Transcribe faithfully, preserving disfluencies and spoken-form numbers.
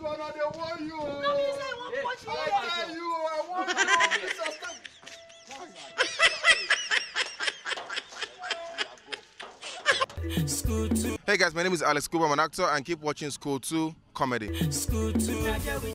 This one, I dey warn you. No be say I wan punch you. I tell you, I warn you. School two. Hey guys, my name is Alex Kuba. I'm an actor and keep watching School two comedy. School two.